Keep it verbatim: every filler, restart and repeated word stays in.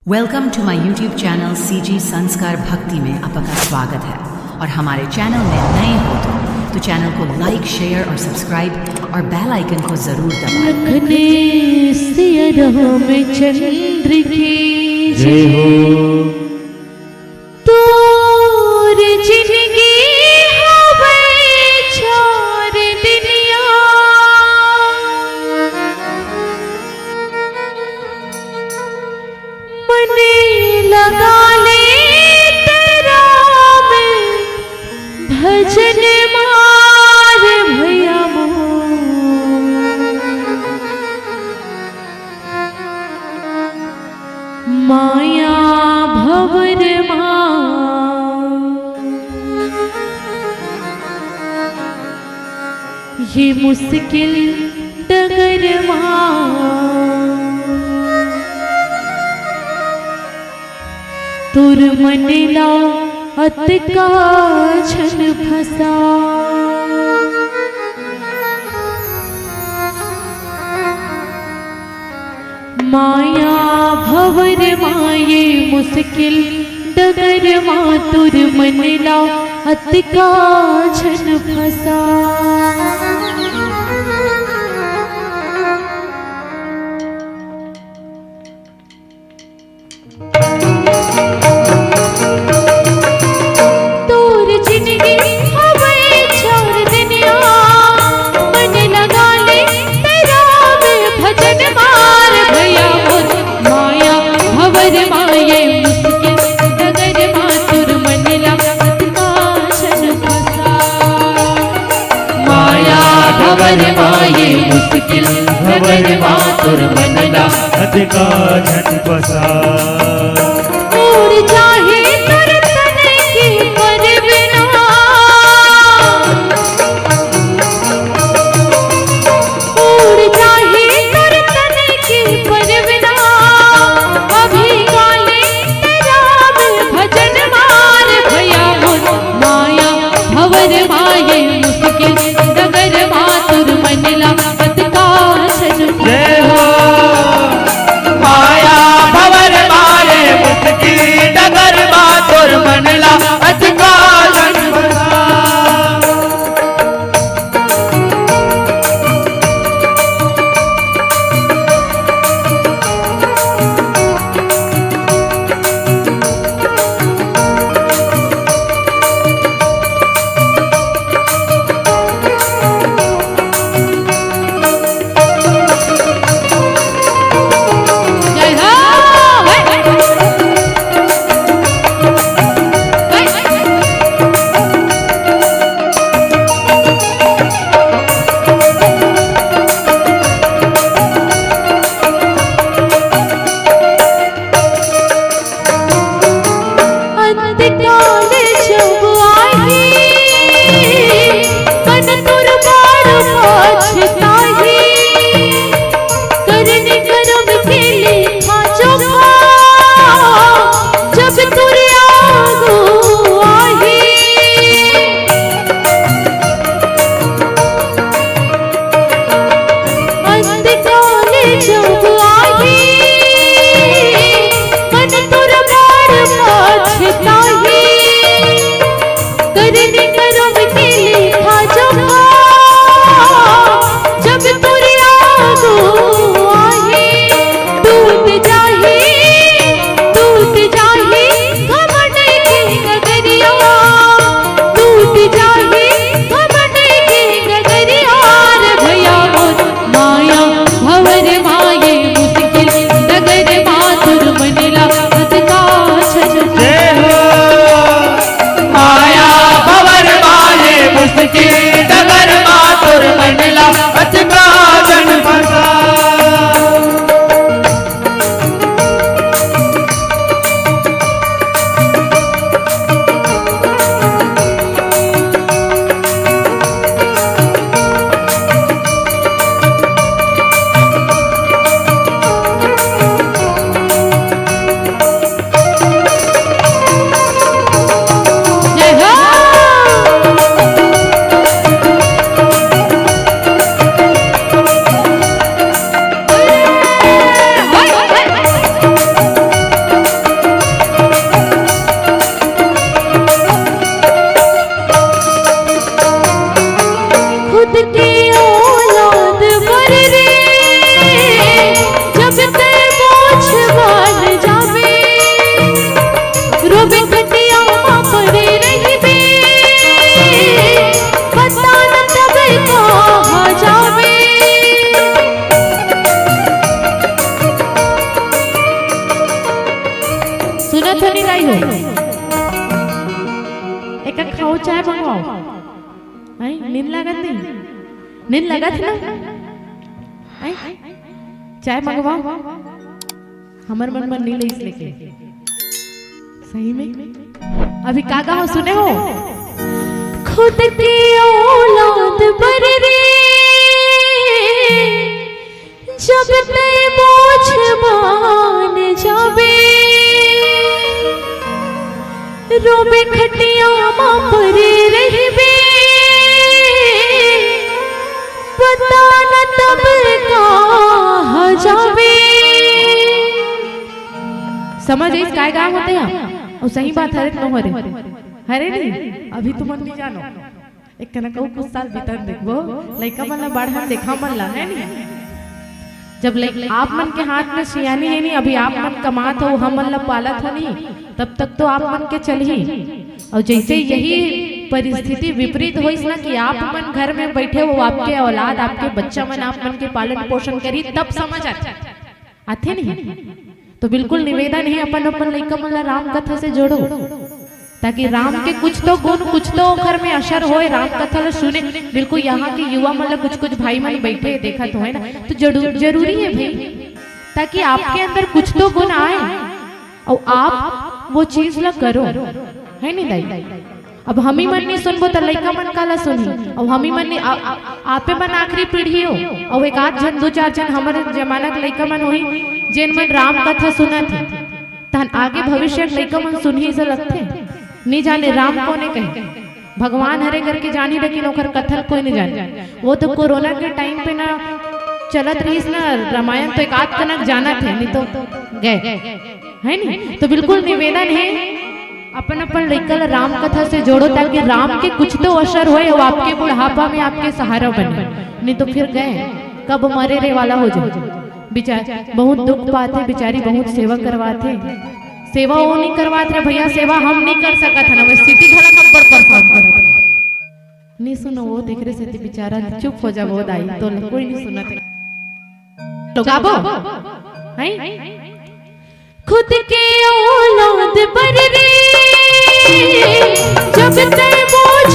Welcome to my YouTube channel C G संस्कार भक्ति में आपका स्वागत है। और हमारे चैनल में नए हो तो, तो चैनल को लाइक, शेयर और सब्सक्राइब और बेल आइकन को जरूर दबाएं। लखन सिया रामचंद्र की जय हो। तोर जिनगी हवै चार दिनिया, मन लगा ले तेरा में भजन मार भैया मोर। माया भंवर मा ये मुश्किल डगर मा तोर मन ला अतका झन फंसा। माया भंवर मा ये मुश्किल डगर मा तोर मन ला अतका झन फंसा। तोर जिनगी हवै चार दिनिया, मन लगा ले तेरा में भजन मार भैया मोर। माया भंवर मा ये मुश्किल डगर मा तोर मन ला अतका झन फंसा। माया भंवर मा ये मुश्किल डगर मा तोर मन ला अतका झन फंसा। उड़ जाही तोर तन की परबिना, उड़ जाही तोर तन की परबिना। अभी गा ले तेरा में भजन मार भैया मोर। माया भंवर मा ये मुश्किल डगर मा तोर मन ला अतका झन। जय हो। माया भंवर तो नहीं गाई हो। एक खाओ, चाय मंगवाओ। हैं? नींद लागत नहीं? नींद लागत ना? हैं? चाय मंगवाओ। हमर मन मन नहीं लइस लेके। सही में? अभी का गाँव सुने हो? खुद के औलाद बर रे, जब तै बोझ मान जाबे, रोबे खटिया मा परे रहिबे, बता न तब कहाँ जाबे। समझ आइस काय गाँव होते हैं? और सही बात हरे तो हरे। हरे नहीं, अभी तुमन नहीं जानो। एक कनक अउ कुछ साल बीतन देखबो, लइका मन ला बाढ़न देखा मन ला, है नी? जब लइक-, आप मन के हाथ में सियानी है नी, अभी आप मन कमात हो, हमन ला पालत हो नी, तब तक तो आप मन के चलही। और जैसे यही परिस्थिति विपरीत होइस ना कि आप मन घर में बैठे हो, आपके औलाद, आपके बच्चा मन आप मन के पालन पोषण करी, तब समझ आथे। आथे नहीं? तो बिल्कुल निवेदन है, अपन अपन लइका मन ला राम कथा से जोड़ो, ताकि राम के कुछ तो गुण, कुछ तो ओखर में असर होए, राम कथा ला सुने। बिल्कुल यहाँ के युवा मन ला, कुछ कुछ भाई मन बैठे देखत होए ना, तो जरूर, जरूरी है भाई, ताकि आपके अंदर कुछ तो गुण आए और आप वो चीज ला करो, है नहीं दाई? अब हमी मन नहीं सुनबो त लइका मन काला सुनही? अब हमी मन नहीं, आ-, आ-, आपे मन आखिरी पीढ़ी हो, और एक आध झन, दो चार झन हमर जमाना के लइका मन होही, जेन मन राम कथा सुनत हे, तहन आगे भविष्य के लइका मन सुनही से लगथे? नहीं जाने राम कोने कहे, भगवान हरे करके जानी, लेकिन ओकर कथा कोई नहीं जाने। वो तो कोरोना के टाइम पे ना चलत रहीस ना रामायण, तो एक आध कनक जानत हे, नहीं तो गए, है नहीं? तो बिल्कुल निवेदन है, अपन अपन लइका ला राम कथा से जोड़ो, ताकि राम के कुछ तो असर होए, वो आपके बुढ़ापा में आपके सहारा बने, नहीं तो फिर गए, कब मरे रे वाला हो जाए। बिचार बहुत दुख पाथे, बिचारी बहुत सेवा करवाथे। सेवा वो नहीं करवात रे भैया, सेवा हम नहीं कर सकत हन, हमें सिटी घला अब्बड़ परेशान करत हे। नहीं सुनो, वो देख रहे सेती बिचारा चुप हो जाबो दाई, तो कोई नहीं सुनत हे। तो गाबो, हैं? खुद के औलाद बर रे, जब तै बोझ